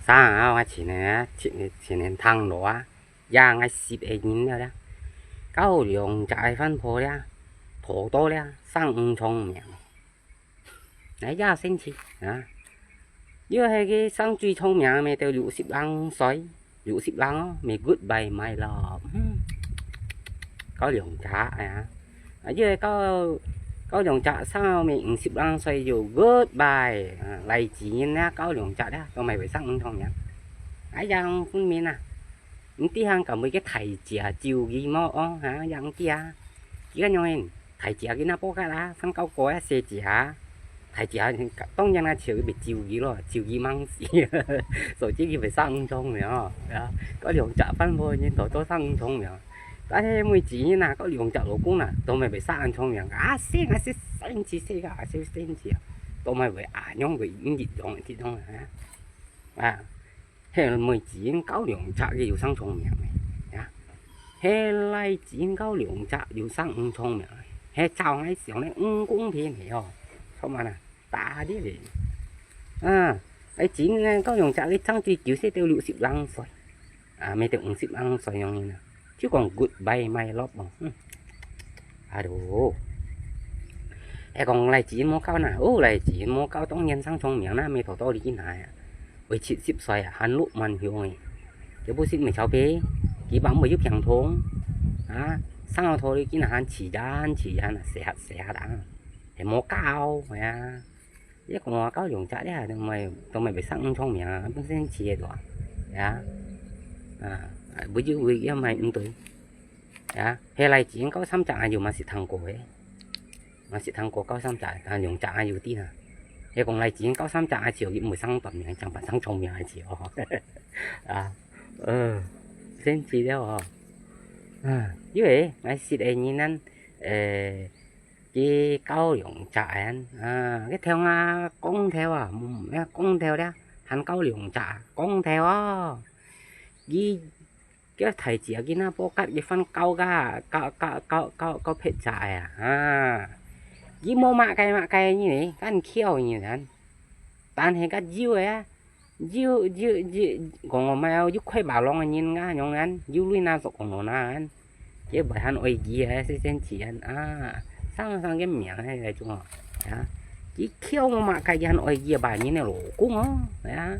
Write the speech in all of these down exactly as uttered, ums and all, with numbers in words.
生啊，𠊎前年啊，前，前年聽到啊，也𠊎識个人了啦，交兩隻个番婆啦，討到啦，生五重名。𠊎也生趣啊！又係佢生最長命，乜到六十零歲，六十零哦，乜goodbye my love。嗯，交兩隻啊！啊，又係交，交兩隻生後，乜五十零歲就goodbye。啊，來子人啦，交兩隻啦，都乜會生五重名。哎呀，分明啊！毋知行敢會个大姐救佢無哦？哈，也毋知啊！佢个樣人，大姐佢那波个啦，生高過啊，細姐啊！大姐當然啊，就會救佢咯，救佢mang死，所以佢會生五重名哦。啊，交兩隻番婆人都都生五重名。但係每子人啊，交兩隻老公啊，都乜會生五重名。啊，生啊，生生子，生啊，生生子啊，都乜會啊，樣會一樣一樣啊！啊， 係妹子交兩隻个有生長命个，呀，係倈子交兩隻有生五長命个，係照𠊎想呢，毋公平个哦，著無啊？打你咧！啊，倈子交兩隻个爭最久先到六十零歲，啊，乜到五十零歲樣个啦。 就講goodbye my love哦。嗯。Aduh，係講倈子無交哪，哦，倈子無交當然生長命啦，乜討到你今下啊，會七十歲啊，還六萬雄誒。又毋識乜超肥，佢爸母又平痛，啊，生到討你今下還自然自然啊，細下細下啊，係無交，係啊。 你講話交兩隻咧，都毋係，都毋係會生五長命啊，本身自个大，呀，啊，啊，毋就會也毋對，呀，係倈子交三隻啊，有嘛識聽過誒，嘛識聽過交三隻，啊，兩隻啊有啲啊，係講倈子交三隻啊，就毋會生短命，正般生長命个就哦，啊，呃，真是了哦，啊，因為𠊎識个人呢，誒。 佢交兩隻啊，啊，佢頭啊，光頭啊，嗯，光頭咧，還交兩隻啊，光頭哦。佢，佢大姐佢那波甲佢番交个，交，交，交，交，交別隻啊，啊。佢無麼个麼个呢，恁巧呢，但係較幼个啊， 有，有，有，講我嘛有，有開馬郎个人啊，樣啊，有鐳那做講我那啊，佢會還愛佢啊，細細子啊，啊，生生个命啊，該種哦，啊，佢巧嘛，佢還愛佢啊，別人个老公哦，啊，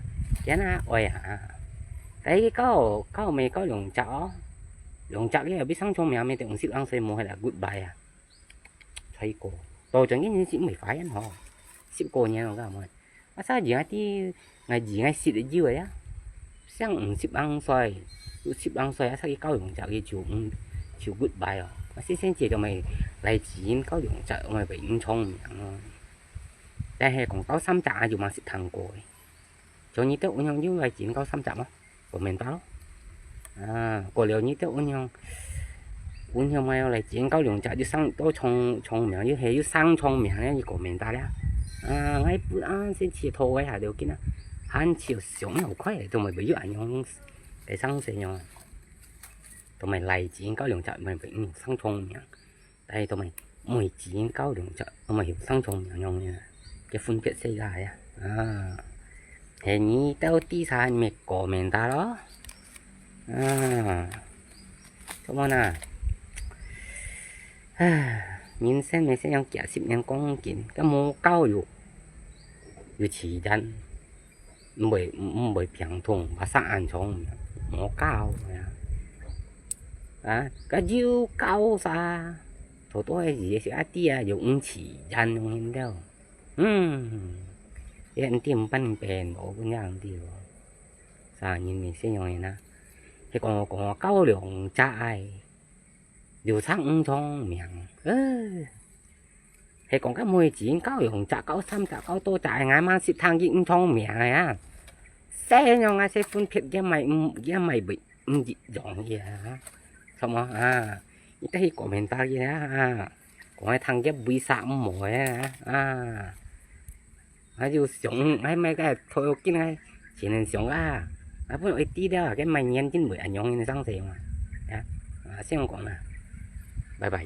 佢那愛啊，但係交，交乜交兩隻哦，兩隻个又比生長命，乜等五十零歲無係啦，goodbye啊。 才過，到將近人係毋會發現吼，十過年了，敢會？啊，啥人啊，知，𠊎知𠊎識个有个啊，像五十零歲，六十零歲啊，出去交兩隻个就，嗯，就goodbye哦。啊，先生姐就咪來指引交兩隻，咪會影響命咯。但係講交三隻啊，就嘛識聽過个。 像你兜恁樣有來指引交三隻無？過面打咯。啊，過了你兜恁樣，恁樣嘛有來指引交兩隻，又生到長，長命，又係又生長命呢，又過面打了。啊，𠊎本來先試討个下條筋啊，還試想好快，都毋會有恁樣，該生死樣啊。都毋會來指引交兩隻，毋會，嗯，生長命。 但係都毋係，每指引交兩隻，都毋係有生長命樣个，該分別細个呀。啊，係你兜知啥，你過面打咯。啊，做麼个啊？唉，人生乜係樣幾十年光景，該無交有，有時間。 毋會，毋，毋會平痛，把生恁長，無交啊。啊，該有交啥？頭多个時節係阿弟啊，有五次人用了。嗯，也毋知毋半變，無分樣知哦。啥人咪先用人啊？係講，講交兩隻哎，有生五長命。呃， 係講該每指引交兩隻、交三隻、交多隻，𠊎嘛識聽佢五長命个啊。細樣啊，細分別佢乜毋，佢乜會毋一樣个啊。什麼啊？你得去過面打佢啊，啊，講愛聽佢為啥毋好个啊，啊。 啊，就想，哎，買个頭巾啊，先生想啊，啊，本來知了，該買年真會恁樣个生死嘛，啊，啊，先講啦，拜拜。